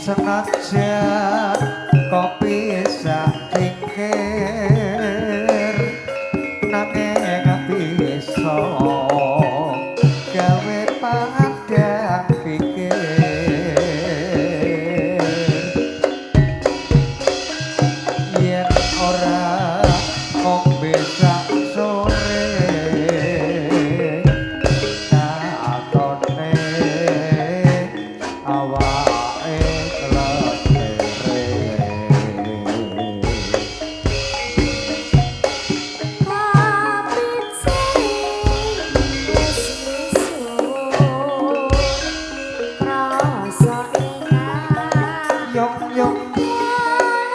Senajan kopi sak cingkir nanging bisa gawe padhang pikir yen ora ngombe sak sore katone awake kletere. Kopi wis misuwur krasa enak Yong yong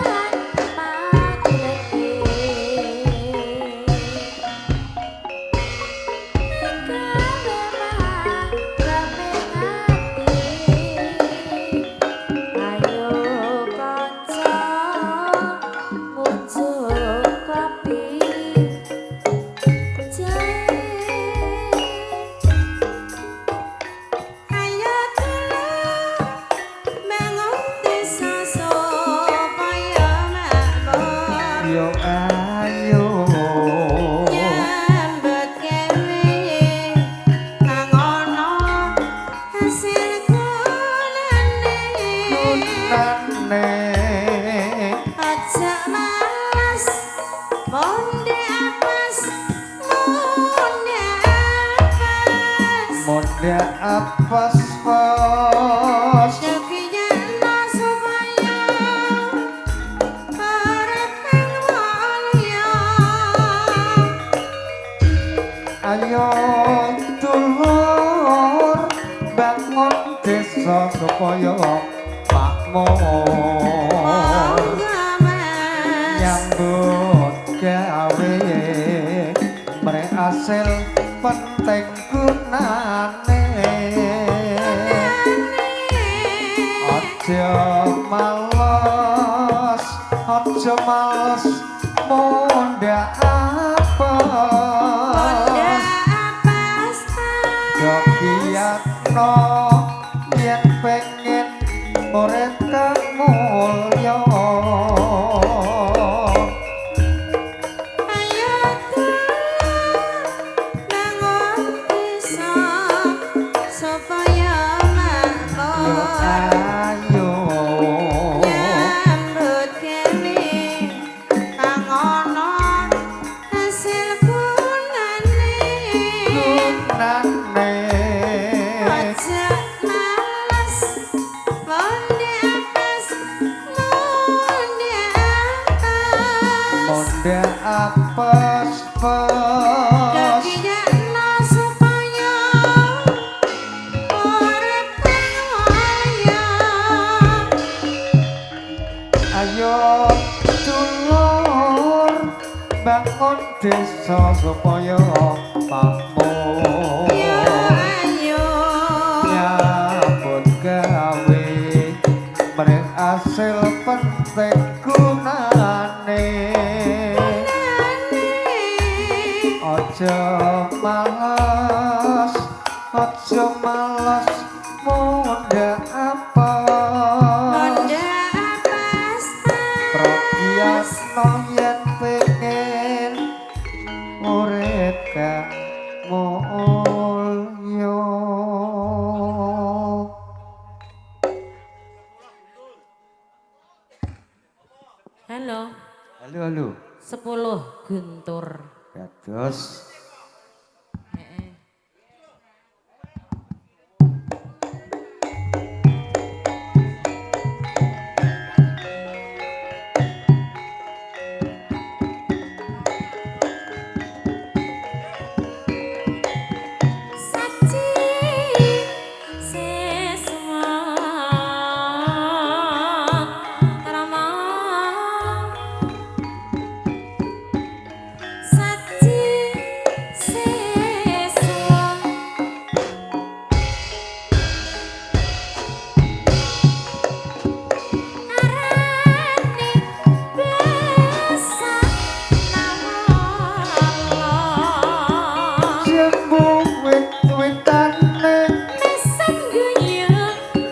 lan makleke ayo kanca muncul kopi jahe. Ayo dulur bangun desa supaya makmur. Yo ayo Nyambut gawe kang ana hasil gunane. Gunane. Aja males monde apes, monde apes. Monde apes pos. Dukiyana supaya urip kang mulya. Ayo dulur bangun desa supaya makmur. Monggo Mas. Nyambut gawe mre asil penting gunane. Aja males, aja males mundhak Monde apes. Apes. Dokiyatno yen pengen Urip kang mulya. Ayo dulur bangun desa supaya Yo makmur. Ayo. Nyambut gawe kang ana hasil gunane. Gunane. Aja males monde apes, monde apes. Monde apes pes. Kekiyana supaya urip kang mulya. Ayo dulur bangun desa supaya makmur. Yo ayo. Nyambut gawe mrek asil penting gunane. Gunane. Aja males, aja males mundhak apes. Monde apes. Prokiyasno yen pengen urip kang mulya. Halo, Halo halo. 10 Guntur. Dados. Heeh. Saji seswa rama, saji seswa arane besak nawala. Jembu wit-witane. Mesem guyu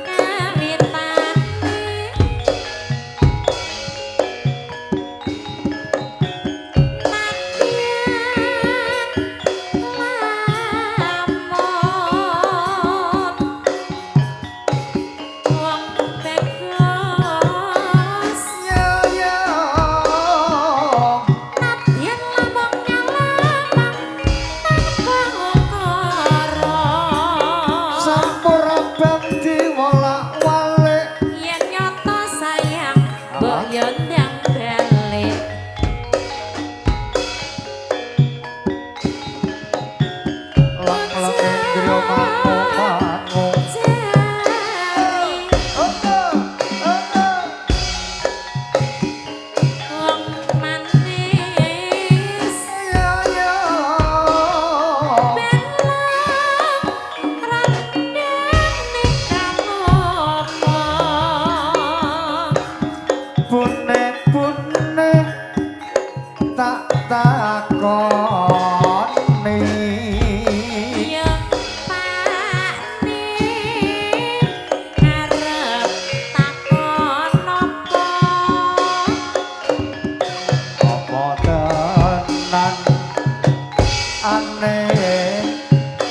kawitane. Nadyan lamun wong bagus. Ya ya. Nadyan lamung nyalamang tanpa ukara. Sampur abang diwolak-walik. Yen nyata sayang mbok yo ndang balik. Lek-lek griya mangu-mangu. Jari Oke, oke. wong manis. Ya ya. Ben randane kamu. Bune bune tak takoni. Ya Pakne arep takon apa? Apa tenan aneh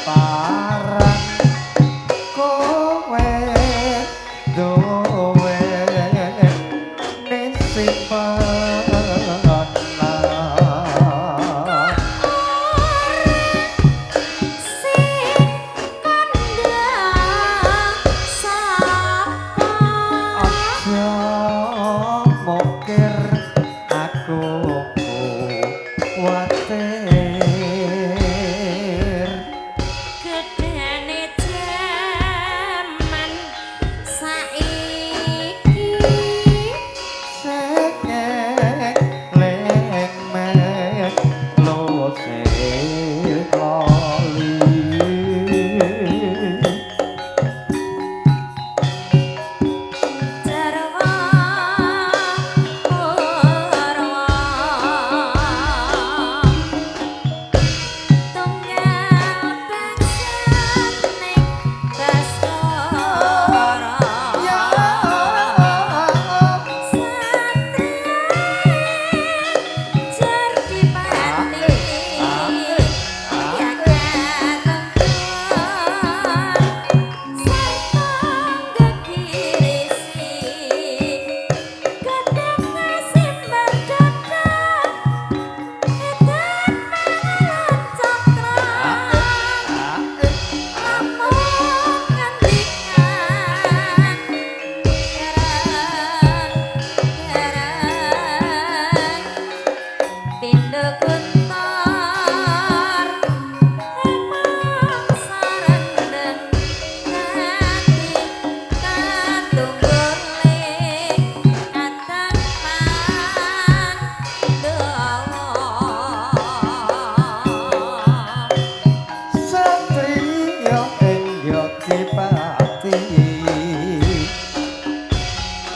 parang kowe duwe nisipenan? Sing kandhang sapa? Aja mokir aku kuwatir. Gedene jaman saiki.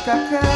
gagal.